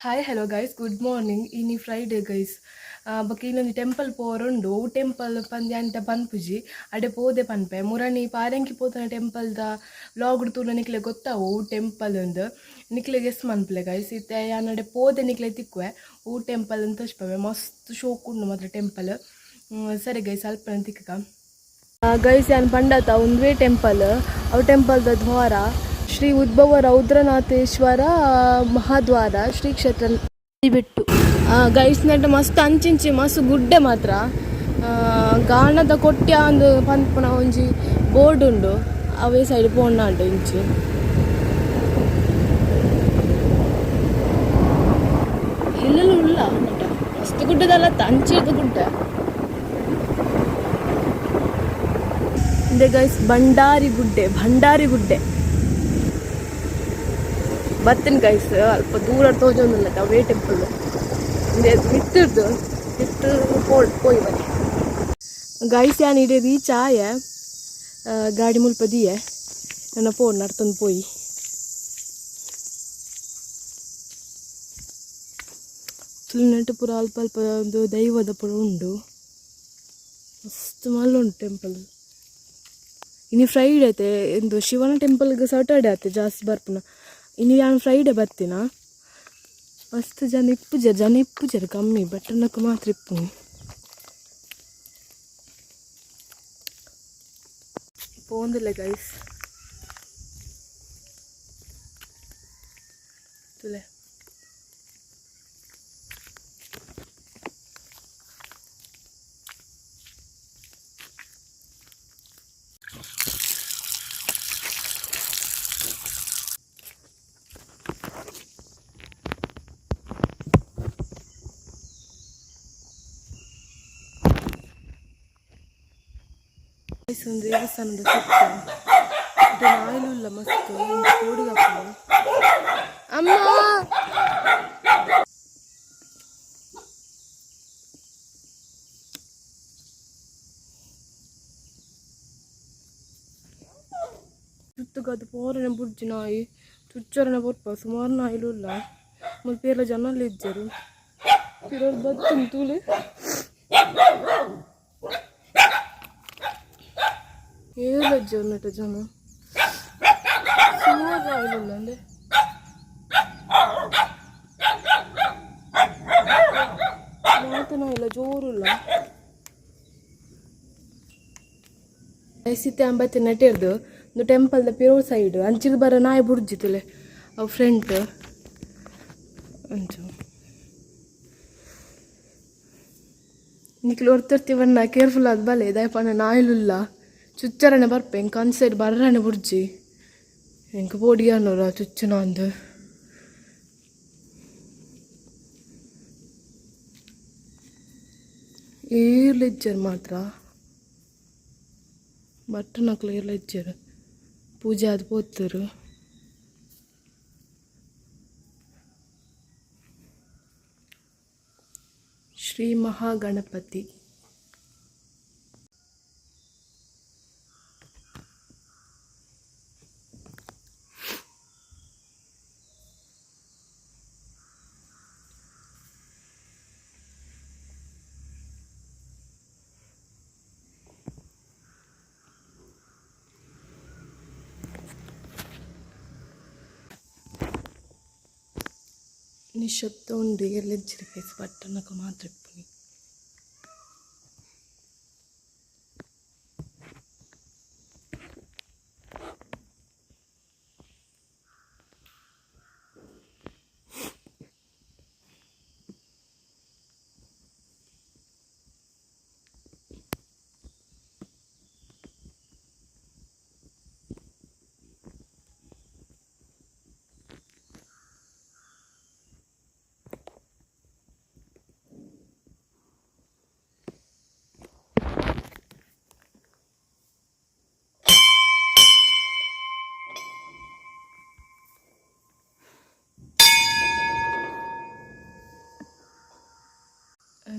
Hi hello guys, good morning. ಇನಿ Friday guys. ಬೊಕ ಇನ್ನೊಂದು ಟೆಂಪಲ್ ಪೋರುಂಡು. ಅವು ಟೆಂಪಲ್ ಪಂದ್ ಅಂತ ಪನ್ಪುಜಿ, ಅಡೆ ಪೋದೆ ಪನ್ಪೆ. ಮುರಣಿ ಪಾರೆಂಕಿ ಪೋತನ ಟೆಂಪಲ್ದ ವ್ಲಾಗ್ ತೂಂಡ ನಿಕ್ಲೆ ಗೊತ್ತಾವು ಅವು ಟೆಂಪಲ್ ಅಂದ್. ನಿಕ್ಲೆ ಗೆಸ್ ಮನ್ಪುಲೆ ಗೈಸ್. ಇತ್ತೆ ಯಾನ್ ಅಡೆ ಪೋದೆ ನಿಕ್ಲೆ ತಿಕ್ಕುವೆ. ಅವು ಟೆಂಪಲ್ ಅಂತ ತೋಜ್ಪವೆ. ಮಸ್ತ್ ಶೋಕು ಉಂಡು ಮಾತ್ರ ಟೆಂಪಲ್. ಸರಿ ಗೈಸ್, ಅಲ್ಪ ತಿಕ್ಕಕ ಗೈಸ್. ಯಾನ್ ಪಂಡತ ಉಂದುವೇ ಟೆಂಪಲ್. ಅವು ಟೆಂಪಲ್ದ ದ್ವಾರ ಶ್ರೀ ಉದ್ಭವ ರೌದ್ರನಾಥೇಶ್ವರ ಮಹಾದ್ವಾರ ಶ್ರೀ ಕ್ಷೇತ್ರ ಬಿಟ್ಟು ಗೈಸ್. ನೆಟ್ ಮಸ್ತ್ ಅಂಚಿಂಚಿ ಮಸ್ತ್ ಗುಡ್ಡೆ ಮಾತ್ರ. ಗಾಣದ ಕೊಟ್ಯ ಅಂದ್ ಪನ್ಪುನ ಒಂಜಿ ಬೋರ್ಡ್ ಉಂಡು. ಅವೇ ಸೈಡ್ ಪೋಂಡಾಂಡ್ ಇಂಚಿ. ಇಲ್ಲಲು ಉಲ್ಲ ನಟ ಮಸ್ತ್ ಗುಡ್ಡದಲ್ಲ, ಅಂಚಿರ್ದು ಗುಡ್ಡೆ. ಇಂದೆ ಗೈಸ್, ಭಂಡಾರಿ ಗುಡ್ಡೆ, ಭಂಡಾರಿ ಗುಡ್ಡೆ ಬತ್ತಿನ ಗೈಸ್. ಅಲ್ಪ ದೂರ ತೋಜೊಂದುಲ್ಲ, ಅವೇ ಟೆಂಪಲ್. ಇಂದೆ ಮಿತ್ತಿರ್ದು ಮಿತ್ತು ಪೋಯಿ ಬನ್ನಿ ಗೈಸ್. ಯಾನ್ ಇಡೆ ರೀಚ್ ಆಯೆ. ಗಾಡಿ ಮುಲ್ಪ ದಿಯೆ, ನನ್ನ ಪೋಡ್ ನಡ್ತೊಂದು ಪೋಯಿ. ತುಳುನಾಡು ಪೂರ ಅಲ್ಪ ಅಲ್ಪ ಒಂದು ದೈವದ ಪೂರ ಉಂಡು. ಮಸ್ತ್ ಮಲ್ಲ ಉಂಟು ಟೆಂಪಲ್. ಇನಿ ಫ್ರೈಡೆ ಐತೆ ಇಂದು. ಶಿವನ ಟೆಂಪಲ್ಗೆ ಸಾಟರ್ಡೆ ಆತೆ ಜಾಸ್ತಿ ಬರ್ಪುನ. ಇನಿ ಯಾನ್ ಫ್ರೈಡೆ ಬತ್ತಿನ. ಮಸ್ತ್ ಜನ ಇಪ್ಪುಜೆರ್, ಜನ ಇಪ್ಪುಜೆರ್ ಕಮ್ಮಿ, ಬಟ್ಟನಕ್ಕೆ ಮಾತ್ರ ಇಪ್ಪುನಿ. ಪೋಂದುಲ್ಲೆ ಗೈಸ್, ತುಲೆ. ಗೈಸ್, ಒಂದು ದೇವಸ್ಥಾನದ ಸುತ್ತ ನಾಯಿಲು ಇಲ್ಲ ಮಸ್ತ್. ಒಂದು ಕೋಡಿಗೆ ಹಾಕೊಂಡು ಅಮ್ಮ. ಸುತ್ತುಗದು ಪೋರನೆ ಬುಡ್ಜಿ ನಾಯಿ ತುಚ್ಚರನೆ ಪೊರ್ಪ. ಸುಮಾರು ನಾಯಿಲು ಇಲ್ಲ. ಮುಲ್ಪ ಪೇರ್ಲ ಜನ ಇಜ್ಜೆರು. ಪಿರೋರ್ ಬತ್ತುಂಡು ತೂಲೆ. ಏರ್ಲ ಇಜ್ಜೆರ್ ನೆಟ ಜನ. ಸುಮಾರು ನಾಯಿಲು ಇಲ್ಲ ಅಂದೆ. ಮಾತ ನಾಯಿಲ್ಲ ಜೋರುಲ್ಲ. ಸೀತೆ ಅಂಬತ್ತಿ ನೆಟ್ಟಿರ್ದು ಒಂದು ಟೆಂಪಲ್ದ ಪಿರೋ ಸೈಡ್ ಅಂಚಿದ ಬರ ನಾಯಿ ಬುಡ್ಜಿತ್ತಲೆ. ಅವು ಫ್ರಂಟ್ ಅಂಚು. ನಿಕ್ಲು ಒರ್ತೊರ್ತಿ ಕೇರ್ಫುಲ್ ಆದ್ ಬಲೆ, ದಾಯೆ ಪಂಡ ನಾಯಿಲುಲ್ಲ. ಚುಚ್ಚರನೆ ಬರ್ಪೆ. ಎಂಕ್ ಅಂಚ ಸೈಡ್ ಬರ್ರನೆ ಬುಡ್ಜಿ. ಎಂಕ್ ಪೋಡಿಗೆ ಅನ್ನೋರ ಚುಚ್ಚುನ ಅಂದ್. ಏರ್ಲ ಇಜ್ಜೆರ್ ಮಾತ್ರ, ಭಟ್ರನಕ್ಲು ಏರ್ಲ ಇಜ್ಜೆರ್. ಪೂಜೆ ಆದ್ ಪೋತೆರ್. ಶ್ರೀ ಮಹಾಗಣಪತಿ. ನಿಶಬ್ದ ಉಂಡು, ಏರ್ಲ ಇಜ್ಜೆರ್ ಗೈಸ್, ಭಟ್ರನಕ್ಲು ಮಾತ್ರ ಇಪ್ಪುನಿ.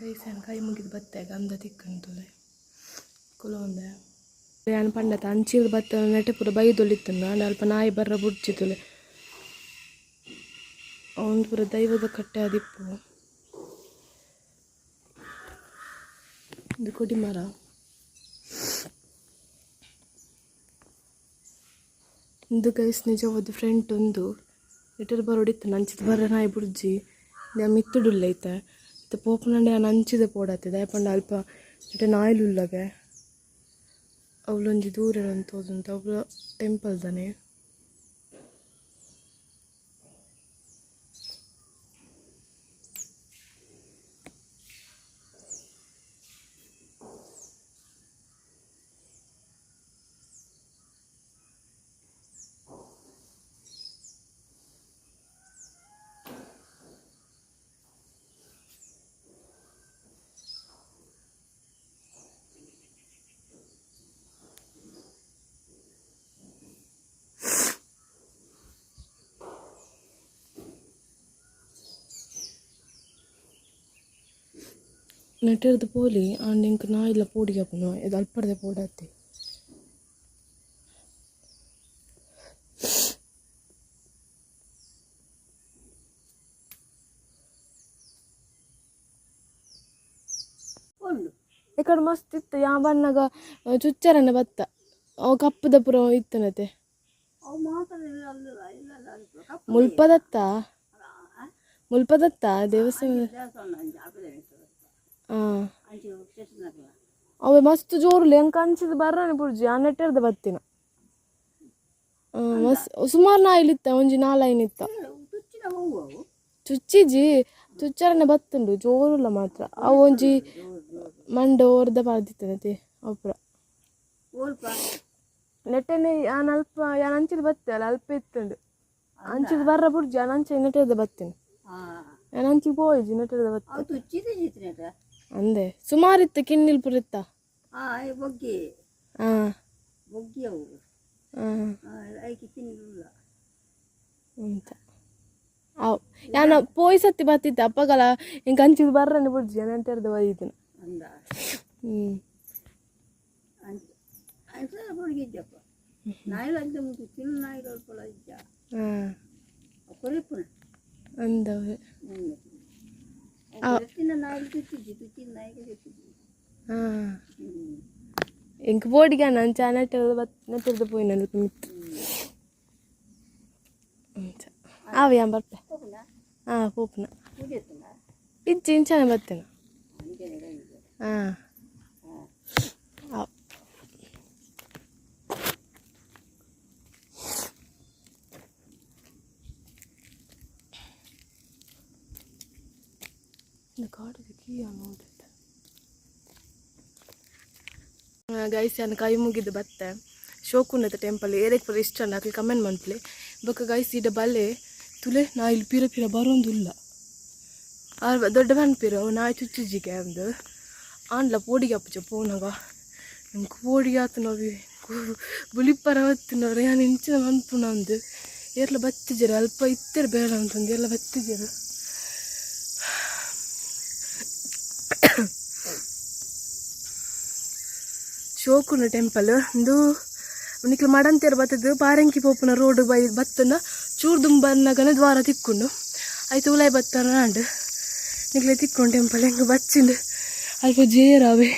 ಗೈಸ್, ಯಾನ್ ಕೈ ಮುಗಿದು ಬತ್ತೆ. ಗಂಧ ತಿಕ್ಕುಂಡು ತೂಲೆ. ಕುಲೊಂದೆ. ಯಾನ್ ಪಂಡತ ಅಂಚಿರ್ದ್ ಬತ್ತ ನೆಟೆ ಪೂರ ಬೈದೊಲಿತ್ತುಂಡು. ಆಂಡ ಅಲ್ಪ ನಾಯಿ ಬರ್ರ ಬುಡ್ಜಿ ತೂಲೆ. ಒಂದು ಪೂರ ದೈವದ ಕಟ್ಟೆ ಆದಿಪ್ಪು. ಇದು ಕೊಡಿಮರ. ಇಂದು ಗೈಸ್ ನಿಜವಾದ ಫ್ರೆಂಡ್ ಒಂದು ಇಟರ್ ಬರೋಡಿತ್ತು ನಂಚಿದ ಬರ ನಾಯಿ ಬುರ್ಜಿ ಮಿತ್ತುಡುಲ್ಲ ಐತೆ. ಇತ್ತೆ ಪೋಪುನಂಡೆ ಅಂಚಿದ ಪೋಡಾತೆ ದಾಯೆ ಅಲ್ಪ ಇಟ ನಾಯಿಲುಲ್ಲಗೆ ಅವಳೊಂಜಿ ದೂರ ತೋಜುಂಡು ಅವ್ಲ ಟೆಂಪಲ್ ದಾನೆ. ನೆಟರ್ದು ಪೋಲಿ ಆಂಡ ಎಂಕ್ ನಾಯಿಲ ಪೋಡಿಗೆ ಆಪುಂಡು ಇದು ಅಲ್ಪರ್ದೆ ಪೋಡಾತೆ. ಎಕಡೆ ಮಸ್ತ್ ಇತ್ತು ಯಾ ಬನ್ನಗ ಚುಚ್ಚರನೆ ಬತ್ತ ಅವು ಕಪ್ಪುದ ಪೂರ ಇತ್ತನತೆ. ಮುಲ್ಪದತ್ತ ಮುಲ್ಪದತ್ತ ದೇವಸ್ಥಾನ. ಅವೆ ಮಸ್ತ್ ಜೋರುಲೆ ಎಂಕ್ ಅಂಚಿದ ಬರ್ರನೆ ಬುಡ್ಜಿ ಆ ನೆಟ್ಟೆರ್ದ ಬತ್ತಿನ. ಮಸ್ತ್ ಸುಮಾರು ನಾಯಿಲಿತ್ತ ಒಂಜಿ ನಾಲೈನ್ ಇತ್ತ. ಚುಚ್ಚಿಜಿ ಚುಚ್ಚರನೆ ಬತ್ತುಂಡು ಜೋರುಲ್ಲ ಮಾತ್ರ. ಅವು ಒಂಜಿ ಮಂಡೆ ಓರ್ದ ಪಾಡ್ದಿತ್ತನತೆ ಅವು ಪೂರ. ನೆಟ್ಟನೆ ಯಾನ್ ಅಲ್ಪ ಯಾನ್ ಅಂಚಿದ ಬತ್ತೆ ಅಲ್ಲ ಅಲ್ಪ ಇತ್ತುಂಡು. ಅಂಚಿದ ಬರ್ರ ಬುಡ್ಜಿ ಯಾನ್ ಅಂಚೆ ನೆಟ್ಟೆರ್ದ ಬತ್ತಿನ. ಯಾನ್ ಅಂಚಿಗೆ ಪೋಯಿಜಿ ನೆಟ್ಟೆರ್ದ ಬತ್ತೆ. ಅಂದೆ ಸುಮಾರು ಇತ್ತು ಕಿನ್ನಿಲ್ ಪೂರ ಇತ್ತ. ಉಂತ ಅವು ಯಾನ್ ಪೋಯಿ ಸತ್ತಿ ಬತ್ತಿತ್ತ ಅಪ್ಪಗಲ ಎಂಕ್ ಅಂಚಿದ ಬರ್ರನೆ ಬುಡ್ಜಿ ಯಾನ್ ನೆಟ್ಟೆರ್ದ ಬೈದಿನ. ಅಂದವೆ. ಎಂಕ್ ಬೋಡಿಗೆ ಅಂಚ ನೆಟ್ಟೆರ್ದ ಬತ್ ನೆಟ್ಟೆರ್ದ ಪೋಯಿನ ಅಲ್ಪ ಮಿತ್ತ್. ಅಂಚ ಆವು ಯಾನ್ ಬರ್ಪೆ. ಹಾಂ ಪೋಪುನ ಇಜ್ಜಿ ಇಂಚನೆ ಬತ್ತೇನ. ಹಾಂ ಆವು. ಕಾಡಿದ ಕೀ ನೋಡಿದ್ದೆ ಗೈಸ್. ಯಾನ್ ಕೈ ಮುಗಿದು ಬತ್ತೆ. ಶೋಕುಂಡತ ಟೆಂಪಲ್ ಏರೆಗ್ ಪೂರ ಇಷ್ಟ ಅಕ್ಲು ಕಮೆಂಟ್ ಮನ್ಪುಲೆ. ಬೊಕ್ಕ ಗೈಸ್ ಇಡ ಬಲ್ಲೆ ತುಲೆ ನಾ ಇಲ್ಲಿ ಪಿರ ಪಿರ ಬರೋಂದುಲ್ಲ. ಆರ್ ದೊಡ್ಡ ಪನ್ಪೆರ್ ಅವು ನಾಯಿ ಚುಚ್ಚುಜಿಗೆ ಅಂದ್. ಆಂಡ್ಲ ಪೋಡಿಗೆ ಅಪ್ಪುಜ ಪೋನಗ ಎಂಕ್ ಪೋಡಿಗೆ ಆತುನವಿ ಬುಲಿಪರ ಬತ್ತಿನವ್ರು ಯಾನ್ ಇಂಚಿನ ಮನ್ಪುನ ಅಂದ್. ಏರ್ಲ ಬತ್ತಿಜೆರ್ ಅಲ್ಪ ಇತ್ತೆರ್ ಬೇಡ ಅಂತಂದು ಏರ್ಲ ಬತ್ತಿಜೆರ್. ಶೋಕುಂಡು ಟೆಂಪಲ್ ಉಂದು ನಿಕ್ಲು ಮಡಂತೇರು ಬತ್ತದು ಪಾರಂಕಿ ಪೋಪುನ ರೋಡ್ ಬೈ ಬತ್ತನ ಚೂರು ದುಂಬನ್ನಗನ ದ್ವಾರ ತಿಕ್ಕುಂಡು. ಐತ ಉಲಾಯಿ ಬತ್ತನ ಆಂಡ್ ನಿಕ್ಲೆ ತಿಕ್ಕುಂಡು ಟೆಂಪಲ್. ಎಂಕ್ ಬಚ್ಚಿಂಡು ಅಲ್ಪ ಜೇರ ಅವೆ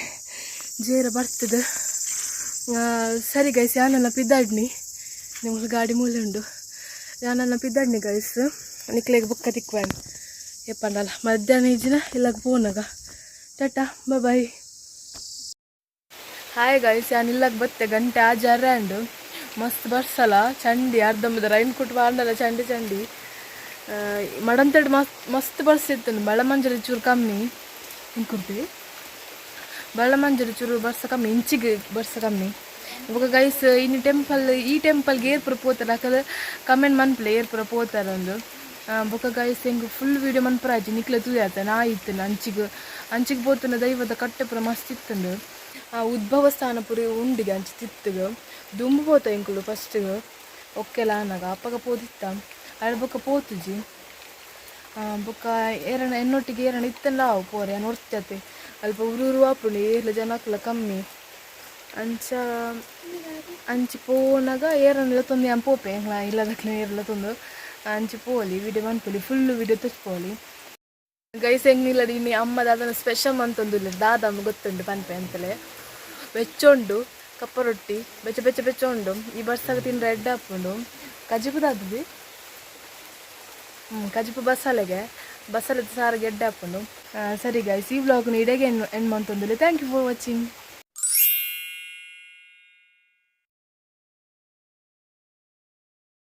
ಜೇರ ಬರ್ತದೆ. ಸರಿ ಗೈಸ್ ಯಾನೆಲ್ಲ ಪಿದಾಡ್ನಿ ನಿಮ್ಗೆ ಗಾಡಿ ಮೂಲೆ ಉಂಡು. ಯಾನೆಲ್ಲ ಪಿದಾಡ್ನಿ ಗೈಸ್ ನಿಕ್ಲೆಗ್ ಬೊಕ್ಕ ತಿಕ್ಕುವೆನ್ ಏಪಂಡಲ ಮಧ್ಯಾಹ್ನ ಇಜ್ಜಿನ ಇಲ್ಲಾಗ ಪೋನಗ. ಟಾಟಾ ಬಾಯ್. ಹಾಯ್ ಗೈಸ್ ಯಾನ್ ಇಲ್ಲಾಗ ಬತ್ತೆ ಗಂಟೆ ಆಜಾರ ಉಂಡು. ಮಸ್ತ್ ಬರ್ಸಲ ಚಂಡಿ ಅರ್ಧಂಬದ ರೈನ್ ಕೋಟ್ ಪಾಂಡಲ ಚಂಡಿ ಚಂಡಿ. ಮಡಂತಡ್ ಮಸ್ತ್ ಮಸ್ತ್ ಬರ್ಸ ಇತ್ತು. ಬಳ್ಳಮಂಜರಿ ಚೂರು ಕಮ್ಮಿ ಇಂಕುರ್ತಿ ಬಳ್ಳಮಂಜರಿ ಚೂರು ಬರ್ಸ ಕಮ್ಮಿ ಇಂಚಿಗೆ ಬರ್ಸ ಕಮ್ಮಿ. ಬೊಕ ಗೈಸ್ ಇನ್ನು ಟೆಂಪಲ್ ಈ ಟೆಂಪಲ್ಗೆ ಏರ್ಪುರ ಪೋತಾರೆ ಅಕಲ್ ಕಮೆಂಟ್ ಮನ್ಪುಲೆ ಏರ್ಪುರ ಪೋತಾರೆ ಅಂದು. ಬೊಕ ಗೈಸ್ ಎಂಕ್ ಫುಲ್ ವೀಡಿಯೋ ಮನ್ಪರಾಜಿ ನಿಕ್ಲೆ ತೂಯಾತ ನಾಯಿ ಇತ್ತುಂಡು ಅಂಚಿಗ್ ಅಂಚಿಗ್ ಪೋತುನ ದೈವದ ಕಟ್ಟೆ ಪೂರ ಮಸ್ತ್ ಇತ್ತುಂಡು. ಆ ಉದ್ಭವ ಸ್ಥಾನ ಪೂರ ಉಂಡಿಗೆ ಅಂಚಿ ತಿತ್ತುಗ್ ದುಂಬು ಪೋತ ಎಂಕುಲು ಫಸ್ಟಿಗ್ ಒಕ್ಕೆಲ ಆನಗ ಅಪಗ ಪೋದಿತ್ತ ಅಳ್ ಬೊಕ ಪೋತುಜಿ. ಬೊಕ ಏರನ ಎನ್ನೊಟ್ಟಿಗೆ ಏರನ ಇತ್ತಲ್ಲ ಅವು ಪೋರೆ ಯಾನ್ ಒರ್ತಿ ಅಲ್ಪ ಉರು ಉರು ಆಪುಂಡು ಏರ್ಲ ಜನಕುಲ ಕಮ್ಮಿ. ಅಂಚ ಅಂಚಿ ಪೋನಗ ಏರನೆಲ್ಲ ತೊಂದು ಯಾನ್ ಪೋಪೆ ಎಂಕ್ಲ ಇಲ್ಲದಕ್ಲೆ ಏರ್ಲ ತೊಂದು. ಅಂಚಿ ಪೋಲಿ ವಿಡಿಯೋ ಮನ್ಪೊಲಿ, ಫುಲ್ ವಿಡಿಯೋ ತೋಜ್ಪಾವೊಲಿ ಗೈಸ್. ಎಂಕ್ನಿಲ್ಲಡ್ ಇನಿ ಅಮ್ಮ ದಾದನ ಸ್ಪೆಷಲ್ ಮಂತೊಂದುಲ್ಲೆರ್. ದಾದ ಗೊತ್ತುಂಡು ಪನ್ಪೆ ಅಂತಲೇ. ಬೆಚ್ಚ ಉಂಡು ಕಪ್ಪ ರೊಟ್ಟಿ, ಬೆಚ್ಚ ಬೆಚ್ಚ ಬೆಚ್ಚ ಉಂಡು. ಈ ಬರ್ಸಗ ತಿಂದ್ರೆ ಎಡ್ಡೆ ಆಪುಂಡು. ಕಜಿಪು ದಾದದಿ? ಕಜಿಪು ಬಸಾಲೆಗೆ, ಬಸಲೆದ ಸಾರಿಗೆ ಎಡ್ಡೆ ಆಪುಂಡು. ಸರಿ ಗೈಸ್, ಈ ವ್ಲಾಗ್ನ ಇಡೆಗೆ and ಮಂತೊಂದುಲ್ಲೆ. Thank you for watching.